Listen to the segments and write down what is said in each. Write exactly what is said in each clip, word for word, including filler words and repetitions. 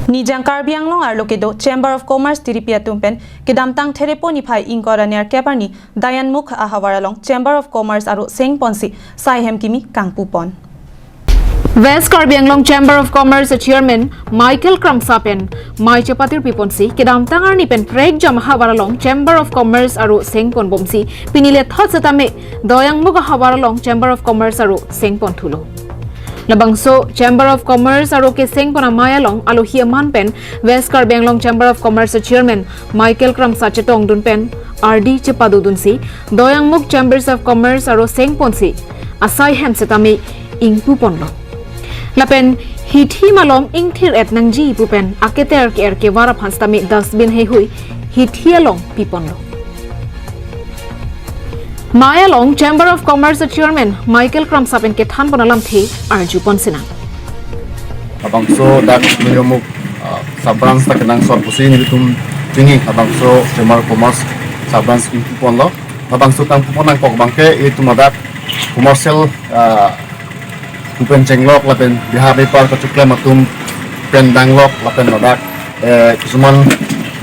Nijang Karbi Anglong arlo kedo Chamber of Commerce tiripi atum pen kedamtang Therepo niphai ingkoi ra nerkep arni Doyangmukh ahavar along Chamber of Commerce aro sengponsi saihem kimi kangpupon. West Karbi Anglong Chamber of Commerce Chairman Michael Kramsa pen mei chepatirpiponsi kedamtang arni pen Prekjam ahavar along Chamber of Commerce aro sengponbomsi pini lethot setame Doyangmukh ahavar along Chamber of Commerce aro sengponthulo. Labangso Chamber of Commerce aro kesengpon amei along alohi aman pen West Karbi Anglong Chamber of Commerce Chairman Michael Kramsa chetongdun pen ardi chepadodunsi Doyangmukh Chambers of Commerce aro sengponsi asaihem setame ingpuponlo. Lapen hithi malom ingthir-et nangji pu pen aketer ke-er kevar aphan setame dustbin heihui hithi along piponlo. Mei along Chamber of Commerce Chairman Michael Kramsa pen kethanpon alamthe arjupon sinang. Labangso dak Doyangmukh, ah, sub branch ta kenangsot pusi nelitum pini labangso Chamber of Commerce sub branch ingpuponlo. Labangso kangpupon nangkok abangke itum ladak commercial, ah, pu pen chenglok lapen beha bepar kachoklem atum pen danglok lapen ladak, eh, kisuman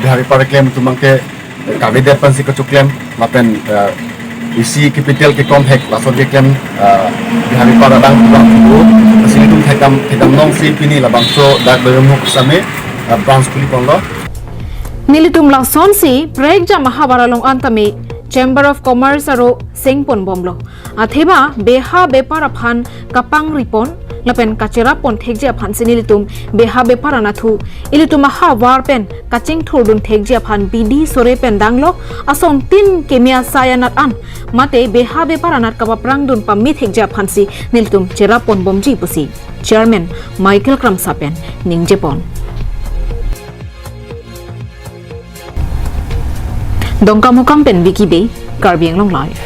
beha bepar keklem atum abangke kavedet pensi kachoklem lapen, eh, isi capital kekom hek lason keklem, eh, beha bepar adang pulang tubu. Lasi nelitum thekdam, thekdam nangsi pini labangso dak Doyangmukh setame, eh, branch khuliponlo. Nelitum lasonsi Prekjam ahavar along antame Chamber of Commerce aro sengponbomlo. Athema beha bepar aphan kapangripon lapen kacherapon thekji aphansi nelitum beha bepar anatthu ilitum ahavar pen kachingthurdun thekji aphan bidi sore pen danglok asontin keme asai anat an mate beha bepar anat kapaprangdun pame thekji aphansi nelitum cherapponbomji pusi Chairman Michael Kramsa pen ningjepon. Dongkamukam pen Vicky Bey, Karbi Anglong Live.